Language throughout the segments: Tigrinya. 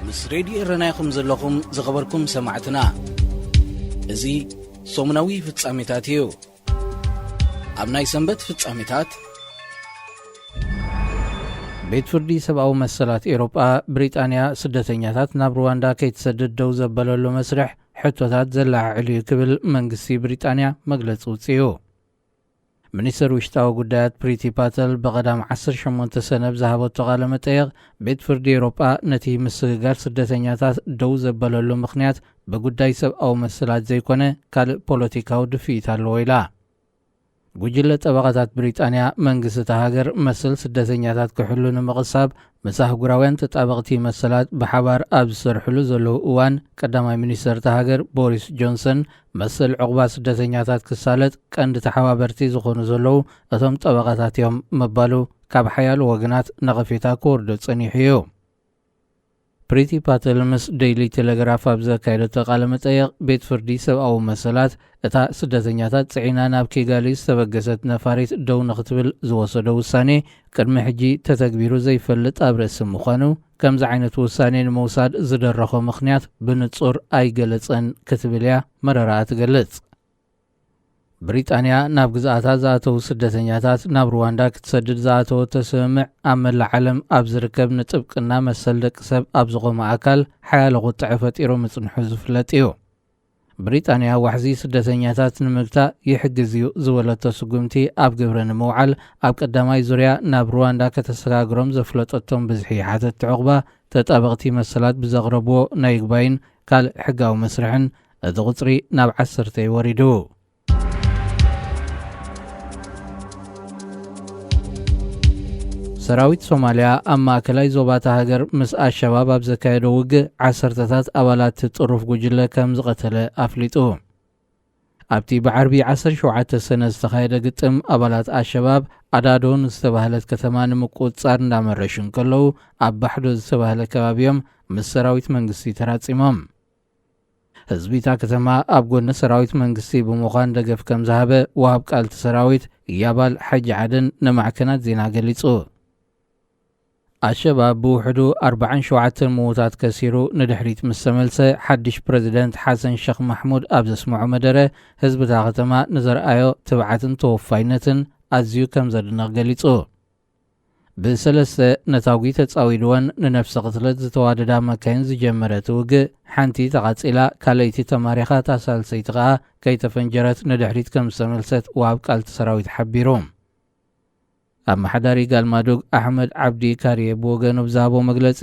ምስ ሬድዮ ኤረና ኢኹም ዘለኹም ዝኸበርኩም ሰማዕትና። እዚ ሰሙናዊ ፍጻሜታት እዩ። ኣብ ናይ ሰንበት ፍጻሜታት፣ ቤት ፍርዲ ሰብኣዊ መሰላት ኤውሮጳ፣ ብሪጣንያ ስደተኛታት ናብ ሩዋንዳ ከይትሰድድ ደው ዘበለሉ መስርሕ ሕቶታት ዘለዓዕል እዩ ክብል መንግስቲ ብሪጣንያ መግለጺ ውጽኡ። ሚኒስተር ውሽጣዊ ጉዳያት ፕሪቲ ፓተል ብቐዳም ዓሰርተ ሸሞንተ ሰነ ብዝሃበቶ ቃለ መጠየቕ፣ ቤት ፍርዲ ኤውሮጳ ነቲ ምስግጋር ስደተኛታት ደው ዘበለሉ ምኽንያት ብጉዳይ ሰብኣዊ መሰላት ዘይኮነ ካልእ ፖለቲካዊ ድፍኢት ኣለዎ ኢላ። ጉጅለ ጠበቓታት ብሪጣንያ፣ መንግስቲ እታ ሃገር መሰል ስደተኛታት ክሕሉ ንምቕሳብ ምስ ኣህጉራውያን ተጣበቕቲ መሰላት ብሓባር ኣብ ዝሰርሕሉ ዘለዉ እዋን፣ ቀዳማይ ሚኒስተር እታ ሃገር ቦሪስ ጆንሰን መሰል ዕቑባ ስደተኛታት ክሳለጥ ቀንዲ ተሓባበርቲ ዝኾኑ ዘለዉ እቶም ጠበቓታት እዮም ምባሉ ካብ ሓያሎ ወገናት ነቐፌታ ክወርዶ ጸኒሑ እዩ። ፕሪቲ ፓተል ምስ ዴይሊ ቴሌግራፍ ኣብ ዘካየደቶ ቃለ መጠየቕ፣ ቤት ፍርዲ ሰብኣዊ መሰላት እታ ስደተኛታት ጽዒና ናብ ኪጋሊ ዝተበገሰት ነፋሪት ደው ንኽትብል ዝወሰዶ ውሳኔ ቅድሚ ሕጂ ተተግቢሩ ዘይፈልጥ ኣብ ርእሲ ምዃኑ፣ ከምዚ ዓይነት ውሳኔ ንምውሳድ ዝደረኾ ምኽንያት ብንጹር ኣይገለጸን ክትብል እያ መረራኣ ትገልጽ። ብሪጣንያ ናብ ግዝኣታ ዝኣተዉ ስደተኛታት ናብ ሩዋንዳ ክትሰድድ ዝኣተወቶ ስምምዕ፣ ኣብ መላእ ዓለም ኣብ ዝርከብ ንጥብቅና መሰል ደቂ ሰብ ኣብ ዝቖመ ኣካል ሓያሎ ቁጥዐ ፈጢሩ ምጽንሑ ዝፍለጥ እዩ። ብሪጣንያ ዋሕዚ ስደተኛታት ንምግታእ ይሕግዝ እዩ ዝበለቶ ስጉምቲ ኣብ ግብሪ ንምውዓል፣ ኣብ ቀዳማይ ዙርያ ናብ ሩዋንዳ ከተሰጋግሮም ዘፍለጠቶም ብዝሒ ሓተትቲ ዕቑባ፣ ተጣበቕቲ መሰላት ብዘቕረብዎ ናይ ይግባይን ካልእ ሕጋዊ መስርሕን፣ እቲ ቁጽሪ ናብ ዓሰርተ እዩ ወሪዱ። ሰራዊት ሶማልያ ኣብ ማእከላይ ዞባ እታ ሃገር ምስ ኣልሸባብ ኣብ ዘካየዶ ውግእ፣ ዓሰርተታት ኣባላት እቲ ጥሩፍ ጉጅለ ከም ዝቐተለ ኣፍሊጡ። ኣብቲ ብዓርቢ ዓሰርተ ሸውዓተ ሰነ ዝተኻየደ ግጥም፣ ኣባላት ኣልሸባብ ኣዳዶ ንዝተባህለት ከተማ ንምቁጽጻር እንዳመረሹ እንከለዉ፣ ኣብ ባሕዶ ዝተባህለ ከባቢ እዮም ምስ ሰራዊት መንግስቲ ተራጺሞም። ህዝቢ እታ ከተማ ኣብ ጎኒ ሰራዊት መንግስቲ ብምዃን ደገፍ ከም ዝሃበ ወሃብ ቃል እቲ ሰራዊት ያባል ሓጂ ዓደን ንማዕከናት ዜና ገሊጹ። ኣልሸባብ ብውሕዱ ኣርባዓን ሸውዓተን ምዉታት ከሲሩ ንድሕሪት ምስ ተመልሰ፣ ሓድሽ ፕረዚደንት ሓሰን ሸኽ ማሕሙድ ኣብ ዘስምዖ መደረ፣ ህዝቢ እታ ከተማ ንዘርኣዮ ትብዓትን ተወፋይነትን ኣዝዩ ከም ዘድንቕ ገሊጹ። ብሰለስተ ነታጒ ተጻዊድወን ንነፍሲ ቅትለት ዝተዋደዳ መካይን ዝጀመረ እቲ ውግእ፣ ሓንቲ ተቓጺላ፣ ካልኣይቲ ተማሪኻ፣ እታ ሳልሰይቲ ከኣ ከይተፈንጀረት ንድሕሪት ከም ዝተመልሰት ወሃብ ቃል እቲ ሰራዊት ሓቢሩ። ኣመሓዳሪ ጋልማዱግ ኣሕመድ ዓብዲ ካርየ ብወገኑ ብዝሃቦ መግለጺ፣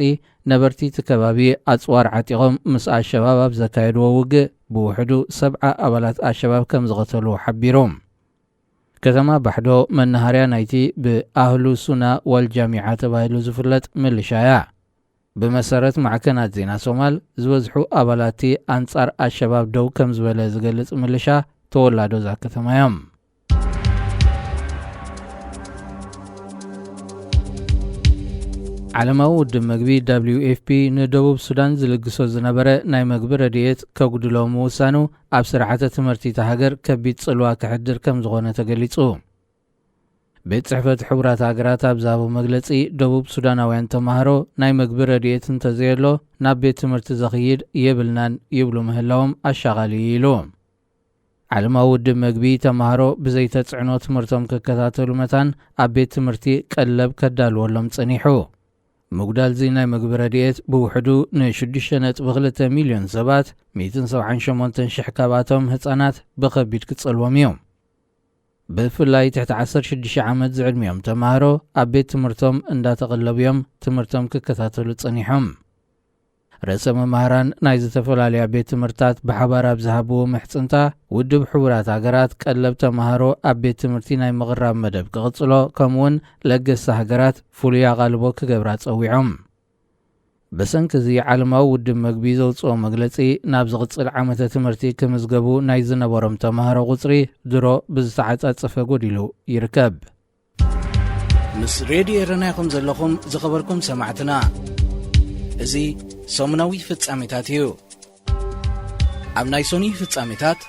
ነበርቲ እቲ ከባቢ ኣጽዋር ዓጢቖም ምስ ኣልሸባብ ኣብ ዘካየድዎ ውግእ ብውሕዱ ሰብዓ ኣባላት ኣልሸባብ ከም ዝቐተሉ ሓቢሩ። ከተማ ባሕዶ መናሃርያ ናይቲ ብኣህሉ ሱና ዋል ጃሚዓ ተባሂሉ ዝፍለጥ ምልሻ እያ። ብመሰረት ማዕከናት ዜና ሶማል፣ ዝበዝሑ ኣባላትቲ ኣንጻር ኣልሸባብ ደው ከም ዝበለ ዝገልጽ ምልሻ ተወላዶ እዛ ከተማ እዮም። ዓለማዊ ውድብ መግቢ ደብሊው ኤፍ ፒ ንደቡብ ሱዳን ዝልግሶ ዝነበረ ናይ መግቢ ረድኤት ከጉድሎ ምውሳኑ ኣብ ስርዓተ ትምህርቲ እታ ሃገር ከቢድ ጽልዋ ከሕድር ከም ዝኾነ ተገሊጹ። ቤት ጽሕፈት ሕቡራት ሃገራት ኣብ ዝሃቦ መግለጺ፣ ደቡብ ሱዳናውያን ተማሃሮ ናይ መግቢ ረድኤት እንተዘየሎ ናብ ቤት ትምህርቲ ዘኽይድ የብልናን ይብሉ ምህላዎም ኣሻቓሊ እዩ ኢሉ። ዓለማዊ ውድብ መግቢ፣ ተማሃሮ ብዘይ ተጽዕኖ ትምህርቶም ክከታተሉ መታን ኣብ ቤት ትምህርቲ ቀለብ ከዳልወሎም ጸኒሑ። ምጉዳል እዚ ናይ መግቢ ረድኤት ብውሕዱ ንሽዱሽተ ነጥቢ ክልተ ሚልዮን ሰባት፣ ሚእትን ሰብዓን ሸሞንተን ሽሕ ካብኣቶም ህጻናት፣ ብኸቢድ ክጸልዎም እዩ። ብፍላይ ትሕቲ ዓሰርተ ሽዱሽተ ዓመት ዝዕድሚኦም ተማሃሮ ኣብ ቤት ትምህርቶም እንዳተቐለቡ እዮም ትምህርቶም ክከታተሉ ጸኒሖም። ርእሰ መማህራን ናይ ዝተፈላለያ ቤት ትምህርታት ብሓባር ኣብ ዝሃብዎ ምሕጽንታ፣ ውድብ ሕቡራት ሃገራት ቀለብ ተማሃሮ ኣብ ቤት ትምህርቲ ናይ ምቕራብ መደብ ክቕጽሎ፣ ከምኡውን ለገስቲ ሃገራት ፍሉይ ኣቓልቦ ክገብራ ጸዊዖም። ብሰንኪ እዚ፣ ዓለማዊ ውድብ መግቢ ዘውጽኦ መግለጺ፣ ናብ ዝቕጽል ዓመተ ትምህርቲ ክምዝገቡ ናይ ዝነበሮም ተማሃሮ ቁጽሪ ድሮ ብዝተዓጻጸፈ ጎዲሉ ይርከብ። ምስ ሬድዮ ኤረና ኢኹም ዘለኹም ዝኸበርኩም ሰማዕትና። እዚ ሰሙናዊ ፍጻሜታት እዩ። ኣብ ናይ ሶኒ ፍጻሜታት፣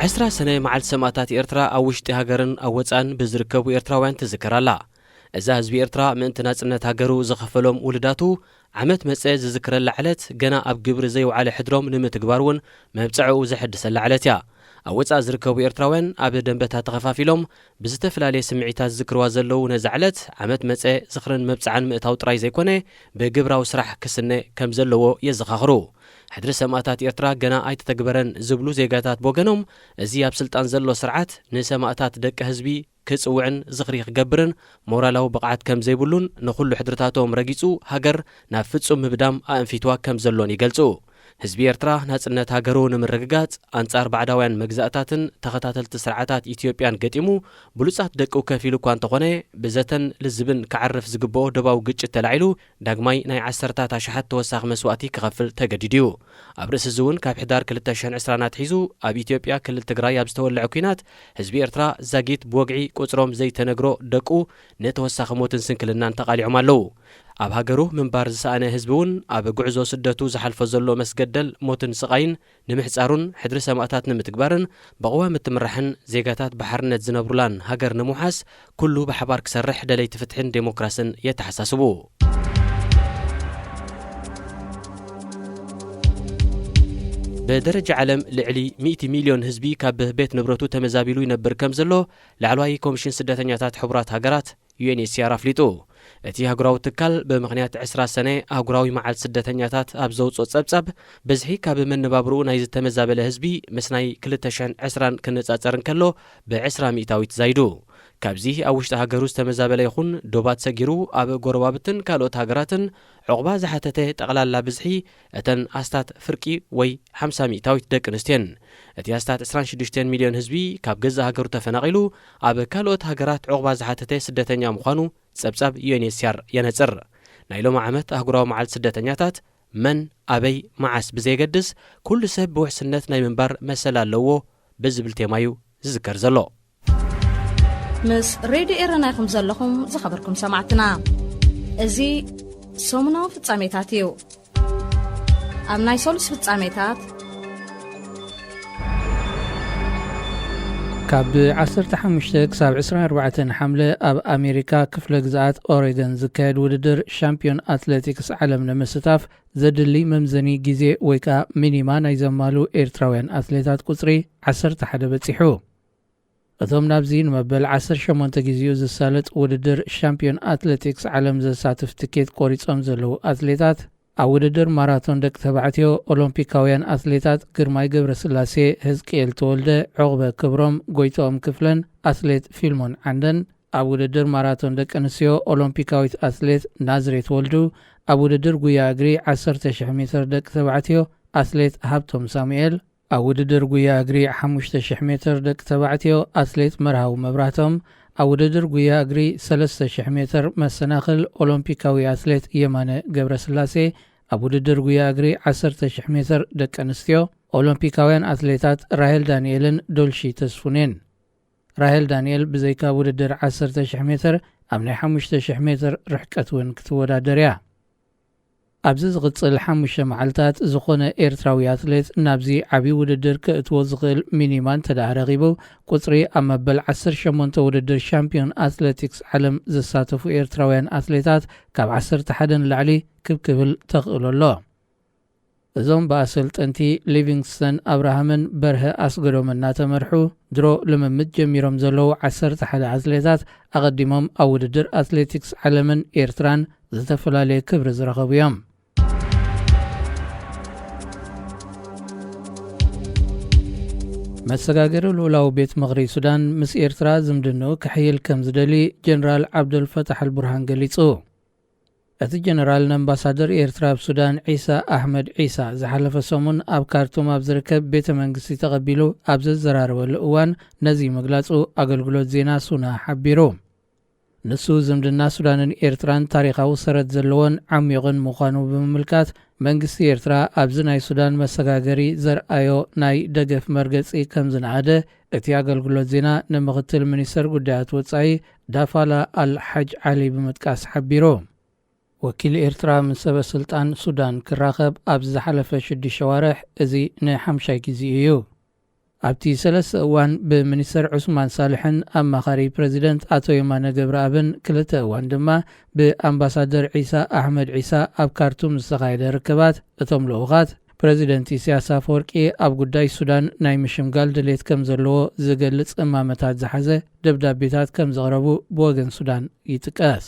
ዕስራ ሰነ መዓልቲ ሰማእታት ኤርትራ ኣብ ውሽጢ ሃገርን ኣብ ወጻእን ብዝርከቡ ኤርትራውያን ትዝከር ኣላ። እዛ ህዝቢ ኤርትራ ምእንቲ ናጽነት ሃገሩ ዝኸፈሎም ውልዳቱ ዓመት መጸ ዝዝክረላ ዕለት፣ ገና ኣብ ግብሪ ዘይወዓለ ሕድሮም ንምትግባር እውን መብጽዕኡ ዘሐድሰላ ዕለት እያ። ኣብ ወጻኢ ዝርከቡ ኤርትራውያን ኣብ ደንበታት ተኸፋፊሎም ብዝተፈላለየ ስምዒታት ዝዝክርዋ ዘለዉ ነዛ ዕለት፣ ዓመት መጸ ዝኽርን መብጽዓን ምእታው ጥራይ ዘይኮነ፣ ብግብራዊ ስራሕ ክስነ ከም ዘለዎ የዘኻኽሩ። ሕድሪ ሰማእታት ኤርትራ ገና ኣይተተግበረን ዝብሉ ዜጋታት ብወገኖም፣ እዚ ኣብ ስልጣን ዘሎ ስርዓት ንሰማእታት ደቂ ህዝቢ ክጽውዕን ዝኽሪ ክገብርን ሞራላዊ ብቕዓት ከም ዘይብሉን፣ ንኹሉ ሕድርታቶም ረጊጹ ሃገር ናብ ፍጹም ምህዳም ኣእንፊትዋ ከም ዘሎን ይገልጹ። ህዝቢ ኤርትራ ናጽነት ሃገሩ ንምርግጋጽ ኣንጻር ባዕዳውያን መግዛእታትን ተኸታተልቲ ስርዓታት ኢትዮጵያን ገጢሙ ብሉጻት ደቁ ከፊሉ እኳ እንተኾነ፣ ብዘተን ልዝብን ክዓርፍ ዝግብኦ ዶባዊ ግጭት ተላዒሉ ዳግማይ ናይ ዓሰርታት ኣሽሓት ተወሳኺ መስዋእቲ ክኸፍል ተገዲዱ እዩ። ኣብ ርእሲ እዚ እውን ካብ ሕዳር ክልተ ሽሕን ዕስራን ኣትሒዙ ኣብ ኢትዮጵያ ክልል ትግራይ ኣብ ዝተወልዐ ኲናት ህዝቢ ኤርትራ ዛጊት ብወግዒ ቁጽሮም ዘይተነግሮ ደቁ ንተወሳኺ ሞትን ስንክልናን ተቓሊዖም ኣለዉ። ኣብ ሃገሩ ምንባር ዝሰኣነ ህዝቢ እውን ኣብ ጉዕዞ ስደቱ ዝሓልፎ ዘሎ መስገደል ሞትን ስቓይን ንምሕጻሩን ሕድሪ ሰማእታት ንምትግባርን ብቕዋም እትምራሕን ዜጋታት ብሓርነት ዝነብሩላን ሃገር ንምውሓስ ኩሉ ብሓባር ክሰርሕ ደለይቲ ፍትሕን ዴሞክራስን የተሓሳስቡ። ብደረጃ ዓለም ልዕሊ ሚእቲ ሚልዮን ህዝቢ ካብ ቤት ንብረቱ ተመዛቢሉ ይነብር ከም ዘሎ ላዕለዋይ ኮሚሽን ስደተኛታት ሕቡራት ሃገራት ዩ ኤን ኤች ሲ ኣር ኣፍሊጡ። እቲ ኣህጉራዊ ትካል ብምኽንያት ዕስራ ሰነ ኣህጉራዊ መዓልቲ ስደተኛታት ኣብ ዘውፅኦ ፀብፃብ፣ ብዝሒ ካብ መነባብርኡ ናይ ዝተመዛበለ ህዝቢ ምስ ናይ ክልተ ሽሕን ዕስራን ክነፃፀር እንከሎ ብዕስራ ሚእታዊት ዛይዱ። ካብዚ ኣብ ውሽጢ ሃገሩ ዝተመዛበለ ይኹን ዶባት ሰጊሩ ኣብ ጎረባብትን ካልኦት ሃገራትን ዑቕባ ዝሓተተ ጠቕላላ ብዝሒ እተን ኣስታት ፍርቂ ወይ ሓምሳ ሚእታዊት ደቂ ኣንስትዮን። እቲ ኣስታት ዕስራን ሽዱሽተን ሚልዮን ህዝቢ ካብ ገዛእ ሃገሩ ተፈናቒሉ ኣብ ካልኦት ሃገራት ዑቕባ ዝሓተተ ስደተኛ ምዃኑ ጸብጻብ ዩ ኤን ኤች ሲ ኣር የነጽር። ናይ ሎሚ ዓመት ኣህጉራዊ መዓልቲ ስደተኛታት መን፣ ኣበይ፣ መዓስ ብዘየገድስ ኩሉ ሰብ ብውሕስነት ናይ ምንባር መሰል ኣለዎ ብዝብል ቴማ እዩ ዝዝከር ዘሎ። ምስ ሬድዮ ኤረና ኢኹም ዘለኹም ዝኸበርኩም ሰማዕትና። እዚ ሰሙናዊ ፍጻሜታት እዩ። ኣብ ናይ ሰሉስ ፍጻሜታት ካብ ዓሰርተ ሓሙሽተ ክሳብ ዕስራን ኣርባዕተን ሓምለ ኣብ ኣሜሪካ ክፍለ ግዝኣት ኦሬገን ዝካየድ ውድድር ሻምፒዮን ኣትሌቲክስ ዓለም ንምስታፍ ዘድሊ መምዘኒ ግዜ ወይ ከኣ ሚኒማ ናይ ዘማሉ ኤርትራውያን ኣትሌታት ቁጽሪ ዓሰርተ ሓደ በጺሑ። እቶም ናብዚ ንመበል ዓሰርተ ሸሞንተ ግዜኡ ዝሳለጥ ውድድር ሻምፒዮን ኣትሌቲክስ ዓለም ዘሳትፍ ትኬት ቆሪጾም ዘለዉ ኣትሌታት፣ ኣብ ውድድር ማራቶን ደቂ ተባዕትዮ ኦሎምፒካውያን ኣትሌታት ግርማይ ገብረስላሴ፣ ህዝቅኤል ተወልደ፣ ዑቕበ ክብሮም፣ ጎይትኦም ክፍለን ኣትሌት ፊልሞን ዓንደን፣ ኣብ ውድድር ማራቶን ደቂ ኣንስትዮ ኦሎምፒካዊት ኣትሌት ናዝሬት ወልዱ፣ ኣብ ውድድር ጉያ እግሪ ዓሰርተ ሽሕ ሜትር ደቂ ተባዕትዮ ኣትሌት ሃብቶም ሳሙኤል፣ ኣብ ውድድር ጉያ እግሪ ሓሙሽተ ሽሕ ሜትር ደቂ ተባዕትዮ ኣትሌት መርሃዊ መብራህቶም፣ ኣብ ውድድር ጉያ እግሪ ሰለስተ ሽሕ ሜትር መሰናኽል ኦሎምፒካዊ ኣትሌት የማነ ገብረስላሴ፣ ኣብ ውድድር ጉያ እግሪ ዓሰርተ ሽሕ ሜትር ደቂ ኣንስትዮ ኦሎምፒካውያን ኣትሌታት ራሄል ዳንኤልን ዶልሺ ተስፉኔን። ራሄል ዳንኤል ብዘይካ ውድድር ዓሰርተ ሽሕ ሜትር ኣብ ናይ ሓሙሽተ ሽሕ ሜትር ርሕቀት እውን ክትወዳደር እያ። ኣብዚ ዝቕጽል ሓሙሽተ መዓልታት ዝኾነ ኤርትራዊ ኣትሌት ናብዚ ዓቢ ውድድር ከእትዎ ዝኽእል ሚኒማ እንተ ደኣ ረኺቡ፣ ቁጽሪ ኣብ መበል ዓሰርተ ሸሞንተ ውድድር ሻምፒዮን ኣትሌቲክስ ዓለም ዝሳተፉ ኤርትራውያን ኣትሌታት ካብ ዓሰርተ ሓደ ንላዕሊ ክብ ክብል ተኽእሎ ኣሎ። እዞም ብኣሰልጠንቲ ሊቪንግስተን ኣብርሃምን በርሀ ኣስገዶምን እናተመርሑ ድሮ ልምምድ ጀሚሮም ዘለዉ ዓሰርተ ሓደ ኣትሌታት ኣቐዲሞም ኣብ ውድድር ኣትሌቲክስ ዓለምን ኤርትራን ዝተፈላለየ ክብሪ ዝረኸቡ እዮም። መሰጋገሪ ልኡላዊ ቤት ምኽሪ ሱዳን ምስ ኤርትራ ዝምድንኡ ከሕይል ከም ዝደሊ ጀነራል ዓብደልፈታሕ ኣልቡርሃን ገሊጹ። እቲ ጀነራል ንኣምባሳደር ኤርትራ ኣብ ሱዳን ዒሳ ኣሕመድ ዒሳ ዝሓለፈ ሰሙን ኣብ ካርቱም ኣብ ዝርከብ ቤተ መንግስቲ ተቐቢሉ ኣብ ዘዘራረበሉ እዋን ነዚ ምግላጹ ኣገልግሎት ዜና ሱና ሓቢሩ። ንሱ ዝምድና ሱዳንን ኤርትራን ታሪኻዊ ሰረት ዘለዎን ዓሚቑን ምዃኑ ብምምልካት መንግስቲ ኤርትራ ኣብዚ ናይ ሱዳን መሰጋገሪ ዘርኣዮ ናይ ደገፍ መርገጺ ከም ዝነኣደ እቲ ኣገልግሎት ዜና ንምኽትል ሚኒስተር ጉዳያት ወጻኢ ዳፋላ ኣል ሓጅ ዓሊ ብምጥቃስ ሓቢሩ። ወኪል ኤርትራ ምስ ሰበ ስልጣን ሱዳን ክራኸብ ኣብዚ ዝሓለፈ ሽዱሽተ ኣዋርሕ እዚ ንሓምሻይ ግዜኡ እዩ። ኣብቲ ሰለስተ እዋን ብሚኒስተር ዑስማን ሳልሕን ኣማኻሪ ፕረዚደንት ኣቶ የማነ ገብረኣብን፣ ክልተ እዋን ድማ ብኣምባሳደር ዒሳ ኣሕመድ ዒሳ ኣብ ካርቱም ዝተኻየደ ርክባት፣ እቶም ልኡኻት ፕረዚደንት ኢሳያስ ኣፈወርቂ ኣብ ጉዳይ ሱዳን ናይ ምሽምጋል ድሌት ከም ዘለዎ ዝገልጽ እማመታት ዝሓዘ ደብዳቤታት ከም ዘቕረቡ ብወገን ሱዳን ይጥቀስ።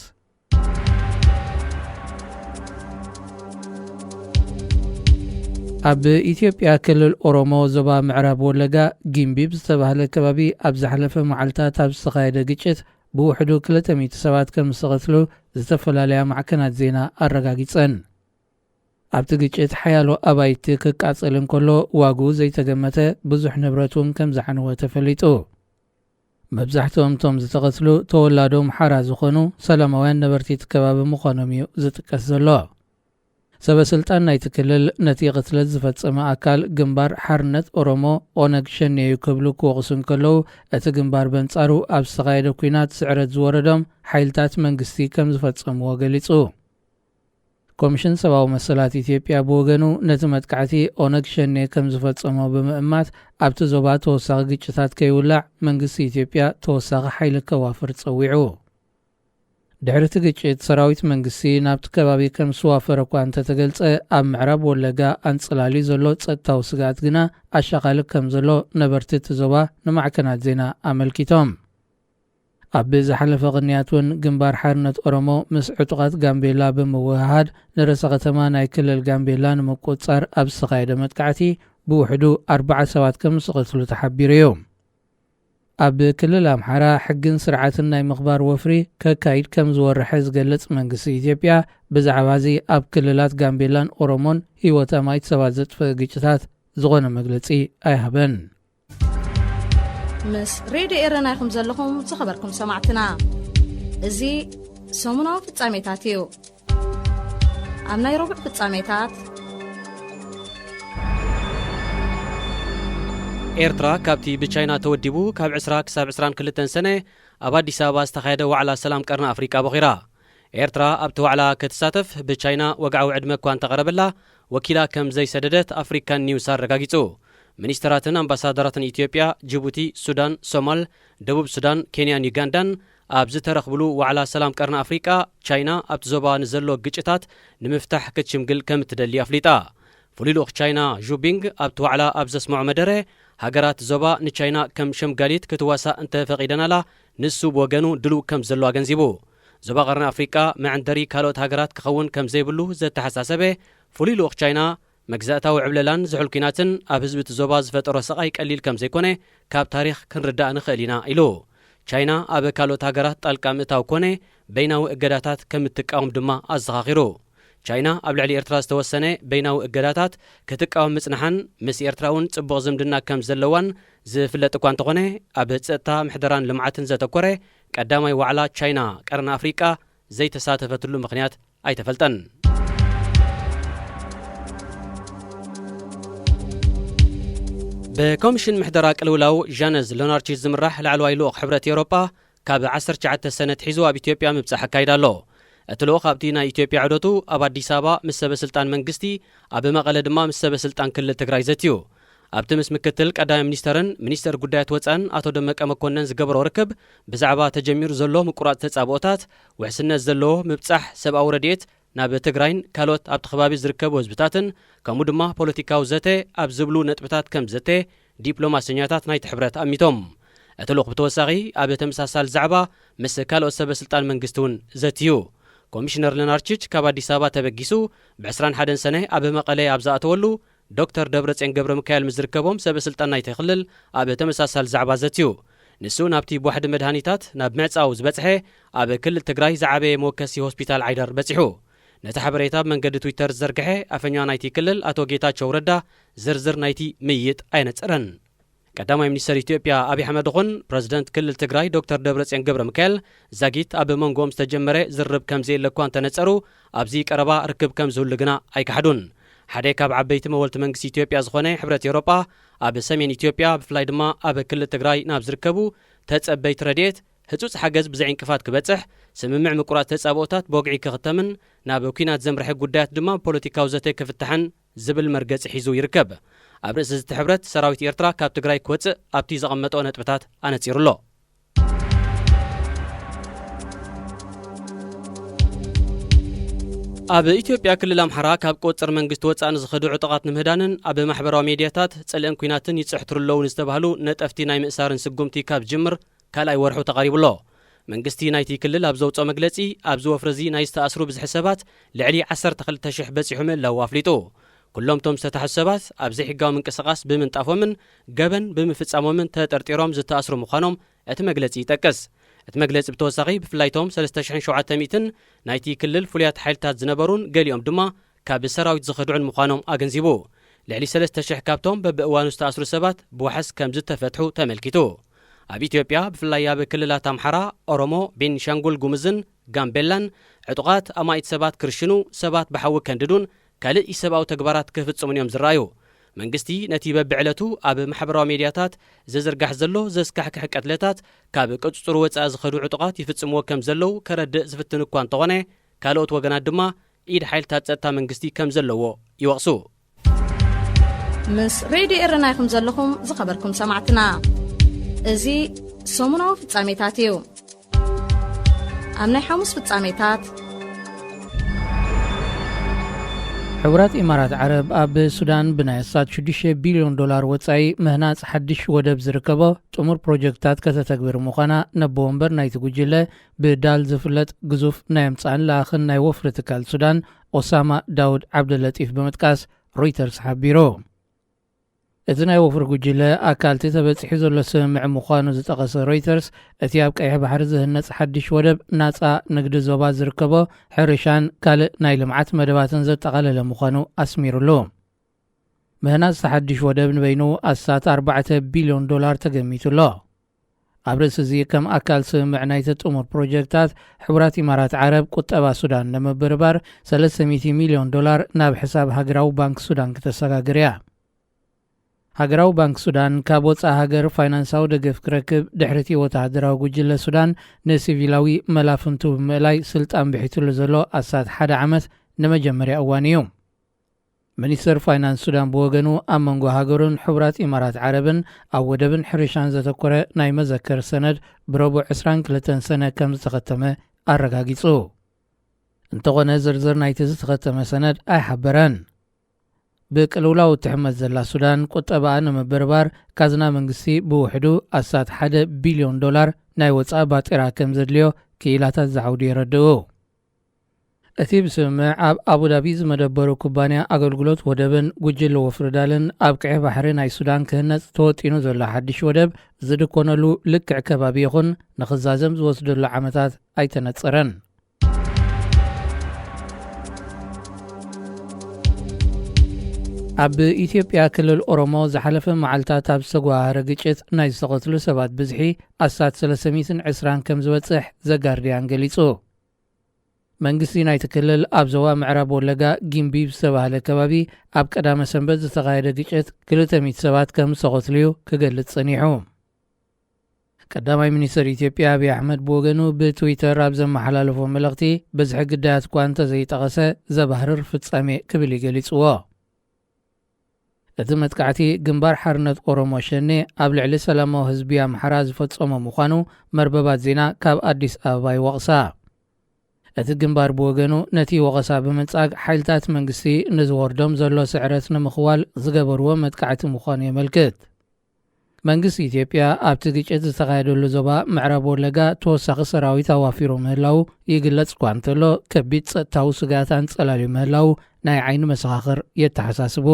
ኣብ ኢትዮጵያ ክልል ኦሮሞ ዞባ ምዕራብ ወለጋ ጊምቢ ብዝተባህለ ከባቢ ኣብ ዝሓለፈ መዓልታት ኣብ ዝተኻየደ ግጭት ብውሕዱ ክልተ ሚእቲ ሰባት ከም ዝተቐትሉ ዝተፈላለያ ማዕከናት ዜና ኣረጋጊጸን። ኣብቲ ግጭት ሓያሎ ኣባይቲ ክቃጸል እንከሎ፣ ዋግኡ ዘይተገመተ ብዙሕ ንብረት እውን ከም ዝዓነወ ተፈሊጡ። መብዛሕትኦም እቶም ዝተቐትሉ ተወላዶ ኣምሓራ ዝኾኑ ሰላማውያን ነበርቲ እቲ ከባቢ ምዃኖም እዩ ዝጥቀስ ዘሎ። ሰበ ስልጣን ናይቲ ክልል ነቲ ቅትለት ዝፈጸመ ኣካል ግንባር ሓርነት ኦሮሞ፣ ኦነግ ሸኔ እዩ ክብሉ ክወቕሱ እንከለዉ፣ እቲ ግንባር በንጻሩ ኣብ ዝተኻየደ ኲናት ስዕረት ዝወረዶም ሓይልታት መንግስቲ ከም ዝፈጸምዎ ገሊጹ። ኮሚሽን ሰብኣዊ መሰላት ኢትዮጵያ ብወገኑ፣ ነቲ መጥቃዕቲ ኦነግ ሸኔ ከም ዝፈጸሞ ብምእማት፣ ኣብቲ ዞባ ተወሳኺ ግጭታት ከይውላዕ መንግስቲ ኢትዮጵያ ተወሳኺ ሓይሊ ከዋፍር ጸዊዑ። ድሕሪ እቲ ግጭት ሰራዊት መንግስቲ ናብቲ ከባቢ ከም ዝዋፈረ እኳ እንተተገልጸ፣ ኣብ ምዕራብ ወለጋ ኣንጽላልዩ ዘሎ ጸጥታዊ ስግኣት ግና ኣሻቓሊ ከም ዘሎ ነበርቲ እቲ ዞባ ንማዕከናት ዜና ኣመልኪቶም። ኣብ ዝሓለፈ ቅንያት እውን ግንባር ሓርነት ኦሮሞ ምስ ዕጡቓት ጋምቤላ ብምውህሃድ ንርእሰ ከተማ ናይ ክልል ጋምቤላ ንምቁጽጻር ኣብ ዝተኻየደ መጥቃዕቲ ብውሕዱ ኣርባዓ ሰባት ከም ዝተቐትሉ ተሓቢሩ እዩ። ኣብ ክልል ኣምሓራ ሕግን ስርዓትን ናይ ምኽባር ወፍሪ ከካይድ ከም ዝወረሐ ዝገልጽ መንግስቲ ኢትዮጵያ፣ ብዛዕባ እዚ ኣብ ክልላት ጋምቤላን ኦሮሞን ህይወት ኣማኢት ሰባት ዘጥፍእ ግጭታት ዝኾነ መግለጺ ኣይሃበን። ምስ ሬድዮ ኤረና ኢኹም ዘለኹም ዝኸበርኩም ሰማዕትና። እዚ ሰሙናዊ ፍጻሜታት እዩ። ኣብ ናይ ረቡዕ ፍጻሜታት፣ ኤርትራ ካብቲ ብቻይና ተወዲቡ ካብ ዕስራ ክሳብ ዕስራን ክልተን ሰነ ኣብ ኣዲስ ኣበባ ዝተኻየደ ዋዕላ ሰላም ቀርኒ ኣፍሪቃ ቦኺራ። ኤርትራ ኣብቲ ዋዕላ ክትሳተፍ ብቻይና ወግዓዊ ዕድመ እኳ እንተቐረበላ፣ ወኪላ ከም ዘይሰደደት ኣፍሪካን ኒውስ ኣረጋጊጹ። ሚኒስተራትን ኣምባሳደራትን ኢትዮጵያ፣ ጅቡቲ፣ ሱዳን፣ ሶማል፣ ደቡብ ሱዳን፣ ኬንያን ዩጋንዳን ኣብ ዝተረኽብሉ ዋዕላ ሰላም ቀርኒ ኣፍሪቃ፣ ቻይና ኣብቲ ዞባ ንዘሎ ግጭታት ንምፍታሕ ክትሽምግል ከም እትደሊ ኣፍሊጣ። ፍሉይ ልኡኽ ቻይና ዡ ቢንግ ኣብቲ ዋዕላ ኣብ ዘስምዖ መደረ፣ ሃገራት ዞባ ንቻይና ከም ሸምጋሊት ክትዋሳእ እንተፈቒደናላ፣ ንሱ ብወገኑ ድሉው ከም ዘሎ ኣገንዚቡ። ዞባ ቀርኒ ኣፍሪቃ መዐንደሪ ካልኦት ሃገራት ክኸውን ከም ዘይብሉ ዘተሓሳሰበ ፍሉይ ልኡኽ ቻይና፣ መግዛእታዊ ዕብለላን ዝሑል ኲናትን ኣብ ህዝቢ እቲ ዞባ ዝፈጠሮ ስቓይ ቀሊል ከም ዘይኮነ ካብ ታሪኽ ክንርዳእ ንኽእል ኢና ኢሉ። ቻይና ኣብ ካልኦት ሃገራት ጣልቃ ምእታው ኮነ በይናዊ እገዳታት ከም እትቃወም ድማ ኣዘኻኺሩ። ቻይና ኣብ ልዕሊ ኤርትራ ዝተወሰነ በይናዊ እገዳታት ክትቃወም ምጽንሓን ምስ ኤርትራ እውን ጽቡቕ ዝምድና ከም ዘለዋን ዝፍለጥ እኳ እንተኾነ፣ ኣብ ጸጥታ፣ ምሕደራን ልምዓትን ዘተኮረ ቀዳማይ ዋዕላ ቻይና ቀርኒ ኣፍሪቃ ዘይተሳተፈትሉ ምኽንያት ኣይተፈልጠን። ብኮሚሽን ምሕደራ ቅልውላው ዣነዝ ሎናርቺች ዝምራሕ ላዕለዋይ ልኡኽ ሕብረት ኤውሮጳ ካብ ዓሰርተ ትሽዓተ ሰነ ኣትሒዙ ኣብ ኢትዮጵያ ምብጻሕ ኣካይዳ ኣሎ። እቲ ልኡኽ ኣብቲ ናይ ኢትዮጵያ ዑደቱ ኣብ ኣዲስ ኣበባ ምስ ሰበ ስልጣን መንግስቲ፣ ኣብ መቐለ ድማ ምስ ሰበ ስልጣን ክልል ትግራይ ዘትዩ። ኣብቲ ምስ ምክትል ቀዳማይ ሚኒስተርን ሚኒስተር ጉዳያት ወጻእን ኣቶ ደመቀ መኮነን ዝገበሮ ርክብ፣ ብዛዕባ ተጀሚሩ ዘሎ ምቁራጽ ተጻብኦታት፣ ውሕስነት ዘለዎ ምብጻሕ ሰብኣዊ ረድኤት ናብ ትግራይን ካልኦት ኣብቲ ከባቢ ዝርከቡ ህዝብታትን፣ ከምኡ ድማ ፖለቲካዊ ዘተ ኣብ ዝብሉ ነጥብታት ከም ዘተ ዲፕሎማሰኛታት ናይቲ ሕብረት ኣሚቶም። እቲ ልኡኽ ብተወሳኺ ኣብ ተመሳሳሊ ዛዕባ ምስ ካልኦት ሰበ ስልጣን መንግስቲ እውን ዘትዩ። ኮሚሽነር ለናርቺች ካብ ኣዲስ ኣበባ ተበጊሱ ብዕስራን ሓደን ሰነ ኣብ መቐለ ኣብ ዝኣተወሉ፣ ዶክተር ደብረጽዮን ገብረ ሚካኤል ምስ ዝርከቦም ሰበ ስልጣን ናይቲ ክልል ኣብ ተመሳሳሊ ዛዕባ ዘትዩ። ንሱ ናብቲ ብዋሕዲ መድሃኒታት ናብ ምዕጻው ዝበጽሐ ኣብ ክልል ትግራይ ዝዓበየ መወከሲ ሆስፒታል ዓይደር በጺሑ። ነቲ ሓበሬታ ብመንገዲ ትዊተር ዝዘርግሐ ኣፈኛ ናይቲ ክልል ኣቶ ጌታቸው ረዳ ዝርዝር ናይቲ ምይይጥ ኣየነጸረን። ቀዳማይ ሚኒስተር ኢትዮጵያ ኣብይ ኣሕመድ ይኹን ፕረዚደንት ክልል ትግራይ ዶክተር ደብረጽዮን ገብረ ሚካኤል ዛጊት ኣብ መንጎኦም ዝተጀመረ ዝርርብ ከም ዘየለ እኳ እንተነጸሩ፣ ኣብዚ ቀረባ ርክብ ከም ዝህሉ ግና ኣይከሓዱን። ሓደ ካብ ዓበይቲ መወልቲ መንግስቲ ኢትዮጵያ ዝኾነ ሕብረት ኤውሮጳ፣ ኣብ ሰሜን ኢትዮጵያ ብፍላይ ድማ ኣብ ክልል ትግራይ ናብ ዝርከቡ ተጸበይቲ ረድኤት ህጹጽ ሓገዝ ብዘይ ዕንቅፋት ክበጽሕ፣ ስምምዕ ምቁራጽ ተጻብኦታት ብወግዒ ክኽተምን ናብ ኲናት ዘምርሐ ጉዳያት ድማ ብፖለቲካዊ ዘተ ክፍታሕን ዝብል መርገጺ ሒዙ ይርከብ። ኣብ ርእሲ እዚ ሕብረት፣ ሰራዊት ኤርትራ ካብ ትግራይ ክወጽእ ኣብቲ ዘቐመጦ ነጥብታት ኣነጺሩ ኣሎ። ኣብ ኢትዮጵያ ክልል ኣምሓራ ካብ ቁጽጽር መንግስቲ ወጻኢ ንዝኸዱ ዕጡቓት ንምህዳንን ኣብ ማሕበራዊ ሜድያታት ጽልእን ኲናትን ይጽሕትሩ ኣለዉ ንዝተባህሉ ነጠፍቲ ናይ ምእሳርን ስጉምቲ ካብ ዝጅምር ካልኣይ ወርሑ ተቓሪቡ ኣሎ። መንግስቲ ናይቲ ክልል ኣብ ዘውጽኦ መግለጺ፣ ኣብዚ ወፍሪ እዚ ናይ ዝተኣስሩ ብዝሒ ሰባት ልዕሊ ዓሰርተ ክልተ ሽሕ በጺሑ ምህላዉ ኣፍሊጡ። ኩሎም እቶም ዝተታሕዙ ሰባት ኣብ ዘይሕጋዊ ምንቅስቓስ ብምንጣፎምን ገበን ብምፍጻሞምን ተጠርጢሮም ዝተኣስሩ ምዃኖም እቲ መግለጺ ይጠቅስ። እቲ መግለጺ ብተወሳኺ፣ ብፍላይ እቶም ሰለስተ ሽሕን ሸውዓተ ሚእትን ናይቲ ክልል ፍሉያት ሓይልታት ዝነበሩን ገሊኦም ድማ ካብ ሰራዊት ዝኸድዑን ምዃኖም ኣገንዚቡ። ልዕሊ ሰለስተ ሽሕ ካብቶም በብእዋኑ ዝተኣስሩ ሰባት ብዋሕስ ከም ዝተፈትሑ ተመልኪቱ። ኣብ ኢትዮጵያ፣ ብፍላይ ኣብ ክልላት ኣምሓራ፣ ኦሮሞ፣ ቤኒሻንጉል ጉሙዝን ጋምቤላን፣ ዕጡቓት ኣማኢት ሰባት ክርሽኑ፣ ሰባት ብሓዊ ከንድዱን ካልእ ኢሰብኣዊ ተግባራት ክፍጽሙን እዮም ዝረኣዩ። መንግስቲ ነቲ በብዕለቱ ኣብ ማሕበራዊ ሜድያታት ዝዝርጋሕ ዘሎ ዘስካሕክሕ ቅትለታት፣ ካብ ቁጽጽሩ ወጻኢ ዝኸዱ ዕጡቓት ይፍጽምዎ ከም ዘለዉ ከረድእ ዝፍትን እኳ እንተኾነ፣ ካልኦት ወገናት ድማ ኢድ ሓይልታት ጸጥታ መንግስቲ ከም ዘለዎ ይወቕሱ። ምስ ሬድዮ ኤረና ኢኹም ዘለኹም ዝኸበርኩም ሰማዕትና። እዚ ሰሙናዊ ፍጻሜታት እዩ። ኣብ ናይ ሓሙስ ፍጻሜታት፣ ሕቡራት ኢማራት ዓረብ ኣብ ሱዳን ብናይ ኣስታት ሽዱሽተ ቢልዮን ዶላር ወጻኢ ምህናጽ ሓድሽ ወደብ ዝርከቦ ጥሙር ፕሮጀክትታት ከተተግብር ምዃና ነቦ ወንበር ናይቲ ጉጅለ ብዳል ዝፍለጥ ግዙፍ ናይ ኣምጻእን ለኣኽን ናይ ወፍሪ ትካል ሱዳን ኦሳማ ዳውድ ዓብደለጢፍ ብምጥቃስ ሮይተርስ ሓቢሩ። እቲ ናይ ወፍሪ ጉጅለ ኣካልቲ ተበጺሑ ዘሎ ስምምዕ ምዃኑ ዝጠቐሰ ሮይተርስ፣ እቲ ኣብ ቀይሕ ባሕሪ ዝህነጽ ሓድሽ ወደብ ናጻ ንግዲ ዞባ ዝርከቦ ሕርሻን ካልእ ናይ ልምዓት መደባትን ዘጠቓለለ ምዃኑ ኣስሚሩሉ። ምህናጽ እቲ ሓድሽ ወደብ ንበይኑ ኣስታት ኣርባዕተ ቢልዮን ዶላር ተገሚቱ ኣሎ። ኣብ ርእሲ እዚ፣ ከም ኣካል ስምምዕ ናይቲ ጥሙር ፕሮጀክታት፣ ሕቡራት ኢማራት ዓረብ ቁጠባ ሱዳን ንምብርባር ሰለስተ ሚእቲ ሚልዮን ዶላር ናብ ሕሳብ ሃገራዊ ባንክ ሱዳን ክተሰጋግር እያ። ሃገራዊ ባንክ ሱዳን ካብ ወጻኢ ሃገር ፋይናንሳዊ ደገፍ ክረክብ ድሕሪቲ ወተሃደራዊ ጉጅለ ሱዳን ንሲቪላዊ መላፍንቱ ብምእላይ ስልጣን ብሒትሉ ዘሎ ኣስታት ሓደ ዓመት ንመጀመርያ እዋን እዩ። ሚኒስተር ፋይናንስ ሱዳን ብወገኑ ኣብ መንጎ ሃገሩን ሕቡራት ኢማራት ዓረብን ኣብ ወደብን ሕርሻን ዘተኮረ ናይ መዘከር ሰነድ ብረቡዕ ዕስራን ክልተን ሰነ ከም ዝተኸተመ ኣረጋጊጹ። እንተኾነ ዝርዝር ናይቲ ዝተኸተመ ሰነድ ኣይሓበረን። ብቅልውላው እትሕመስ ዘላ ሱዳን ቁጠባኣ ንምብርባር ካዝና መንግስቲ ብውሕዱ ኣስታት ሓደ ቢልዮን ዶላር ናይ ወጻኢ ባጤራ ከም ዘድልዮ ክኢላታት ዝዓውዱ የረድኡ። እቲ ብስምምዕ ኣብ ኣቡዳቢ ዝመደበሩ ኩባንያ ኣገልግሎት ወደብን ጉጅለ ወፍሪ ዳልን ኣብ ቀይሕ ባሕሪ ናይ ሱዳን ክህነጽ ተወጢኑ ዘሎ ሓድሽ ወደብ ዝድኮነሉ ልክዕ ከባቢ ይኹን ንኽዛዘም ዝወስደሉ ዓመታት ኣይተነጸረን። ኣብ ኢትዮጵያ ክልል ኦሮሞ ዝሓለፈ መዓልታት ኣብ ዝተጓሃረ ግጭት ናይ ዝተቐትሉ ሰባት ብዝሒ ኣስታት ሰለስተ ሚእትን ዕስራን ከም ዝበጽሕ ዘጋርዲያን ገሊጹ። መንግስቲ ናይቲ ክልል ኣብ ዞባ ምዕራብ ወለጋ ጊምቢ ዝተባህለ ከባቢ ኣብ ቀዳመ ሰንበት ዝተኻየደ ግጭት ክልተ ሚእቲ ሰባት ከም ዝተቐትሉ እዩ ክገልጽ ጸኒሑ። ቀዳማይ ሚኒስትር ኢትዮጵያ ኣብይ ኣሕመድ ብወገኑ ብትዊተር ኣብ ዘመሓላለፎ መልእኽቲ፣ ብዝሒ ግዳያት እኳ እንተዘይጠቐሰ፣ ዘባህርር ፍጻሜ ክብል እዩ ገሊጽዎ። እቲ መጥቃዕቲ ግንባር ሓርነት ኦሮሞ ሸኔ ኣብ ልዕሊ ሰላማዊ ህዝቢ ኣምሓራ ዝፈጸሞ ምዃኑ መርበባት ዜና ካብ ኣዲስ ኣበባ ይወቕሳ። እቲ ግንባር ብወገኑ ነቲ ወቐሳ ብምንጻግ፣ ሓይልታት መንግስቲ ንዝወርዶም ዘሎ ስዕረት ንምኽዋል ዝገበርዎ መጥቃዕቲ ምዃኑ የመልክት። መንግስቲ ኢትዮጵያ ኣብቲ ግጭት ዝተኻየደሉ ዞባ ምዕራብ ወለጋ ተወሳኺ ሰራዊት ኣዋፊሩ ምህላዉ ይግለጽ እኳ እንተሎ፣ ከቢድ ጸጥታዊ ስግኣት ኣንጸላልዩ ምህላዉ ናይ ዓይኒ መሰኻኽር የተሓሳስቡ።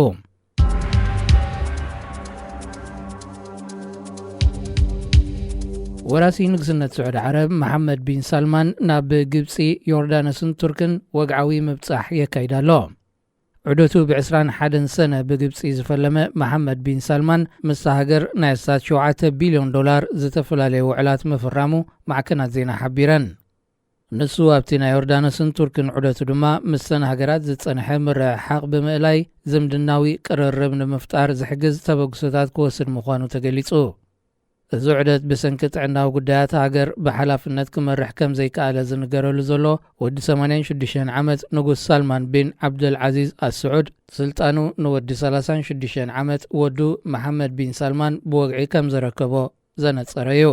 ወራሲ ንግስነት ስዑዲ ዓረብ መሓመድ ቢን ሳልማን ናብ ግብጺ፣ ዮርዳኖስን ቱርክን ወግዓዊ ምብጻሕ የካይድ ኣሎ። ዑደቱ ብዕስራን ሓደን ሰነ ብግብጺ ዝፈለመ መሓመድ ቢን ሳልማን፣ ምስታ ሃገር ናይ ኣስታት ሸውዓተ ቢልዮን ዶላር ዝተፈላለዩ ውዕላት ምፍራሙ ማዕከናት ዜና ሓቢረን። ንሱ ኣብቲ ናይ ዮርዳኖስን ቱርክን ዑደቱ ድማ፣ ምስተን ሃገራት ዝጸንሐ ምርሕሓቕ ብምእላይ፣ ዝምድናዊ ቅርርብ ንምፍጣር ዝሕግዝ ተበግሶታት ክወስድ ምዃኑ ተገሊጹ። እዚ ዑደት ብሰንኪ ጥዕናዊ ጉዳያት ሃገር ብሓላፍነት ክመርሕ ከም ዘይከኣለ ዝንገረሉ ዘሎ ወዲ ሰማንያን ሽዱሽተን ዓመት ንጉስ ሳልማን ቢን ዓብደል ዓዚዝ ኣስዑድ፣ ስልጣኑ ንወዲ ሰላሳን ሽዱሽተን ዓመት ወዱ መሓመድ ቢን ሳልማን ብወግዒ ከም ዘረከቦ ዘነጸረ እዩ።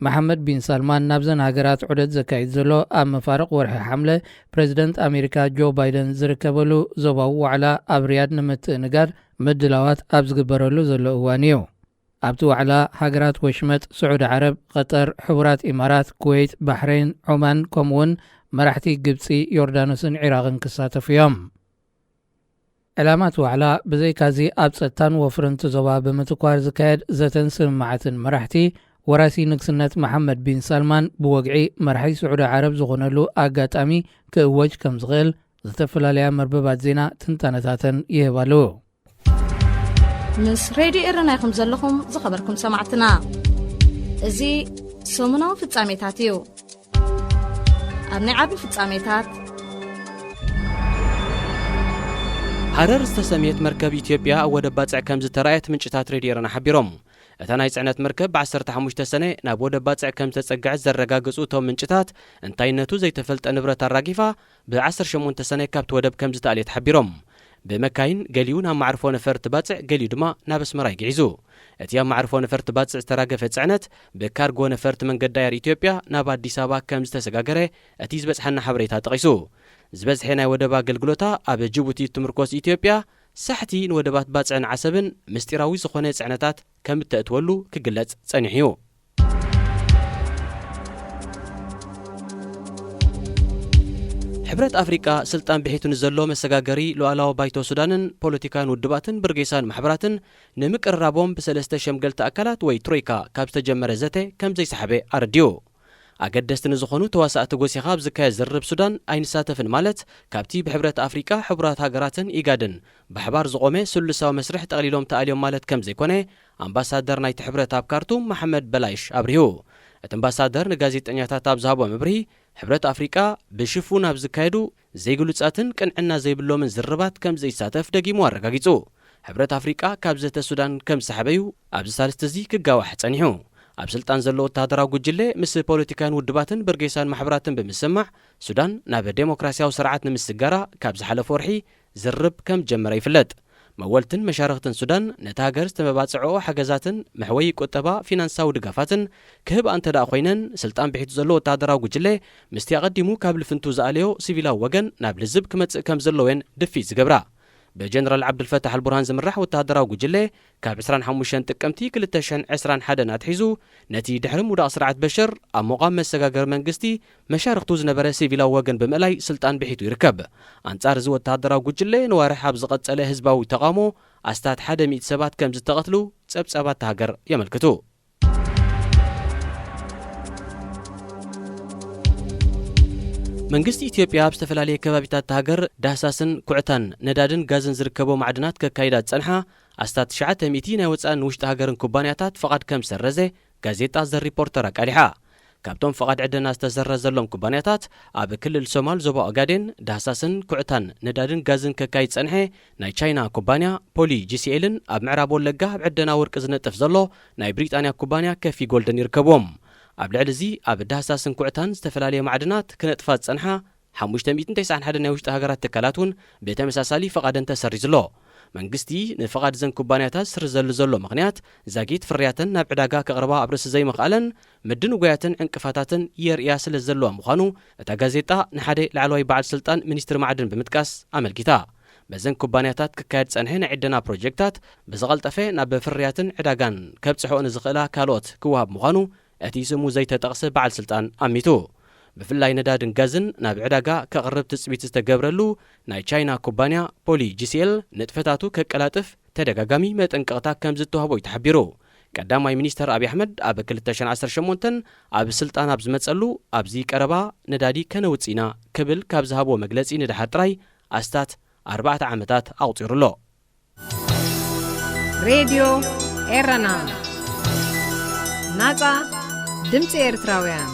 መሓመድ ቢን ሳልማን ናብዘን ሃገራት ዑደት ዘካይድ ዘሎ፣ ኣብ መፋርቕ ወርሒ ሓምለ ፕሬዚደንት ኣሜሪካ ጆ ባይደን ዝርከበሉ ዞባዊ ዋዕላ ኣብ ሪያድ ንምትእንጋድ ምድላዋት ኣብ ዝግበረሉ ዘሎ እዋን እዩ። ኣብቲ ዋዕላ፣ ሃገራት ወሽመጥ፣ ስዑዲ ዓረብ፣ ቐጠር፣ ሕቡራት ኢማራት፣ ኩዌት፣ ባሕሬን፣ ዖማን፣ ከምኡውን መራሕቲ ግብጺ፣ ዮርዳኖስን ዒራቕን ክሳተፉ እዮም። ዕላማ እቲ ዋዕላ፣ ብዘይካዚ ኣብ ጸጥታን ወፍርን እቲ ዞባ ብምትኳር ዝካየድ ዘተን ስምምዓትን፣ መራሕቲ ወራሲ ንግስነት መሓመድ ቢን ሳልማን ብወግዒ መራሒ ስዑዲ ዓረብ ዝኾነሉ ኣጋጣሚ ክእወጅ ከም ዝኽእል ዝተፈላለያ መርበባት ዜና ትንታነታተን ይህባሉ። ምስ ሬድዮ ኤረና ኢኹም ዘለኹም ዝኸበርኩም ሰማዕትና። እዚ ሰሙናዊ ፍጻሜታት እዩ። ኣብ ናይ ዓቢ ፍጻሜታት፣ ሃረር ዝተሰምየት መርከብ ኢትዮጵያ ኣብ ወደብ ባጽዕ ከም ዝተራእየት ምንጭታት ሬድዮ ኤረና ሓቢሮም። እታ ናይ ጽዕነት መርከብ ብ ዓሰርተ ሓሙሽተ ሰነ ናብ ወደብ ባጽዕ ከም ዝተጸግዐት ዘረጋግጹ እቶም ምንጭታት፣ እንታይነቱ ዘይተፈልጠ ንብረት ኣራጊፋ ብ ዓሰርተ ሸሞንተ ሰነ ካብቲ ወደብ ከም ዝተኣልየት ሓቢሮም። ብመካይን ገሊኡ ናብ ማዕርፎ ነፈርቲ ባጽዕ፣ ገሊኡ ድማ ናብ ኣስመራ እዩ ግዒዙ። እቲ ኣብ ማዕርፎ ነፈርቲ ባጽዕ ዝተራገፈ ጽዕነት ብካርጎ ነፈርቲ መንገዲ ኣየር ኢትዮጵያ ናብ ኣዲስ ኣበባ ከም ዝተሰጋገረ እቲ ዝበጽሓና ሓበሬታ ጠቒሱ። ዝበዝሐ ናይ ወደብ ኣገልግሎታ ኣብ ጅቡቲ እትምርኮስ ኢትዮጵያ፣ ሳሕቲ ንወደባት ባጽዕን ዓሰብን ምስጢራዊ ዝኾነ ጽዕነታት ከም እተእትወሉ ክግለጽ ጸኒሑ እዩ። ሕብረት ኣፍሪቃ ስልጣን ብሒቱ ንዘሎ መሰጋገሪ ሉዓላዊ ባይቶ ሱዳንን ፖለቲካን ውድባትን ብርጌሳን ማሕበራትን ንምቅርራቦም ብሰለስተ ሸምገልቲ ኣካላት ወይ ትሮይካ ካብ ዝተጀመረ ዘተ ከም ዘይሰሓበ ኣረዲኡ። ኣገደስቲ ንዝኾኑ ተዋሳእቲ ጎሲኻ ኣብ ዝካየድ ዝርርብ ሱዳን ኣይንሳተፍን ማለት፣ ካብቲ ብሕብረት ኣፍሪቃ፣ ሕቡራት ሃገራትን ኢጋድን ብሓባር ዝቖመ ስሉሳዊ መስርሕ ጠቕሊሎም ተኣልዮም ማለት ከም ዘይኮነ፣ ኣምባሳደር ናይቲ ሕብረት ኣብ ካርቱም መሓመድ በላይሽ ኣብሪሁ። እቲ ኣምባሳደር ንጋዜጠኛታት ኣብ ዝሃቦ መብርሂ፣ ሕብረት ኣፍሪቃ ብሽፉን ኣብ ዝካየዱ ዘይግሉጻትን ቅንዕና ዘይብሎምን ዝርርባት ከም ዘይሳተፍ ደጊሙ ኣረጋጊጹ። ሕብረት ኣፍሪቃ ካብ ዘተ ሱዳን ከም ዝሰሓበዩ ኣብዚ ሳልስቲ እዚ ክጋዋሕ ጸኒሑ። ኣብ ስልጣን ዘሎ ወተሃደራዊ ጉጅለ ምስ ፖለቲካን ውድባትን በርጌሳን ማሕበራትን ብምስማዕ፣ ሱዳን ናብ ዴሞክራሲያዊ ስርዓት ንምስጋራ ካብ ዝሓለፈ ወርሒ ዝርርብ ከም ዝጀመረ ይፍለጥ። መወልትን መሻርኽትን ሱዳን ነታ ሃገር ዝተመባጽዐኦ ሓገዛትን መሕወዪ ቁጠባ ፊናንሳዊ ድጋፋትን ክህብ እንተ ደኣ ኮይነን፣ ስልጣን ብሒቱ ዘሎ ወተሃደራዊ ጉጅለ ምስቲ ኣቐዲሙ ካብ ልፍንቱ ዝኣለዮ ሲቪላዊ ወገን ናብ ልዝብ ክመጽእ ከም ዘለዎን ድፊት ዝገብራ። ብጀነራል ዓብዱልፈታሕ ኣልቡርሃን ዝምራሕ ወተሃደራዊ ጉጅለ ካብ ዕስራን ሓሙሽተን ጥቅምቲ ክልተ ሽሕን ዕስራን ሓደን ኣትሒዙ፣ ነቲ ድሕሪ ምውዳቕ ስርዓት በሽር ኣብ ምቋም መሰጋገሪ መንግስቲ መሻርኽቱ ዝነበረ ሲቪላዊ ወገን ብምእላይ ስልጣን ብሒቱ ይርከብ። ኣንጻር እዚ ወተሃደራዊ ጉጅለ ንዋርሕ ኣብ ዝቐጸለ ህዝባዊ ተቓውሞ ኣስታት ሓደ ሚእቲ ሰባት ከም ዝተቐትሉ ጸብጻባት እታ ሃገር የመልክቱ። መንግስቲ ኢትዮጵያ ኣብ ዝተፈላለየ ከባቢታት እታ ሃገር ዳህሳስን ኩዕታን ነዳድን ጋዝን ዝርከቦ ማዕድናት ከካይዳ ዝጸንሓ ኣስታት ትሽዓተ ሚእቲ ናይ ወጻእን ውሽጢ ሃገርን ኩባንያታት ፍቓድ ከም ዝሰረዘ ጋዜጣ ዘ ሪፖርተር ኣቃሊሓ። ካብቶም ፍቓድ ዕደና ዝተሰረዘሎም ኩባንያታት፣ ኣብ ክልል ሶማል ዞባ ኦጋዴን ዳህሳስን ኩዕታን ነዳድን ጋዝን ከካይድ ዝጸንሐ ናይ ቻይና ኩባንያ ፖሊ ጂ ሲ ኤልን ኣብ ምዕራብ ወለጋ ኣብ ዕደና ወርቂ ዝነጥፍ ዘሎ ናይ ብሪጣንያ ኩባንያ ከፊ ጎልደን ይርከብዎም። ኣብ ልዕሊ እዚ ኣብ ዳህሳስን ኩዕታን ዝተፈላለየ ማዕድናት ክነጥፋ ዝጸንሓ ሓሙሽተ ሚእትን ተስዓን ሓደን ናይ ውሽጢ ሃገራት ትካላት እውን ብተመሳሳሊ ፍቓደን ተሰሪዙ ኣሎ። መንግስቲ ንፍቓድ እዘን ኩባንያታት ዝስርዘሉ ዘሎ ምኽንያት፣ ዛጊት ፍርያተን ናብ ዕዳጋ ከቕርባ ኣብ ርእሲ ዘይምኽኣለን፣ ምድንጓያትን ዕንቅፋታትን የርእያ ስለ ዘለዋ ምዃኑ እታ ጋዜጣ ንሓደ ላዕለዋይ በዓል ስልጣን ሚኒስትሪ ማዕድን ብምጥቃስ ኣመልኪታ። በዘን ኩባንያታት ክካየድ ዝጸንሐ ናይ ዕደና ፕሮጀክታት ብዝቐልጠፈ ናብ ፍርያትን ዕዳጋን ከብጽሕኦ ንዝኽእላ ካልኦት ክወሃብ ምዃኑ እቲ ስሙ ዘይተጠቕሰ በዓል ስልጣን ኣሚቱ። ብፍላይ ነዳድን ጋዝን ናብ ዕዳጋ ከቕርብ ትጽቢት ዝተገብረሉ ናይ ቻይና ኩባንያ ፖሊ ጂ ሲ ኤል ንጥፈታቱ ከቀላጥፍ ተደጋጋሚ መጠንቀቕታ ከም ዝተዋህቦ እዩ ተሓቢሩ። ቀዳማይ ሚኒስተር ኣብይ ኣሕመድ ኣብ ክልተ ሽሕን ዓሰርተ ሸሞንተን ኣብ ስልጣን ኣብ ዝመጸሉ፣ ኣብዚ ቀረባ ነዳዲ ከነውጽእ ኢና ክብል ካብ ዝሃቦ መግለጺ ንደሓር ጥራይ ኣስታት ኣርባዕተ ዓመታት ኣቑጺሩ ኣሎ። ሬድዮ ኤረና፣ ናጻ ድምጺ ኤርትራውያን።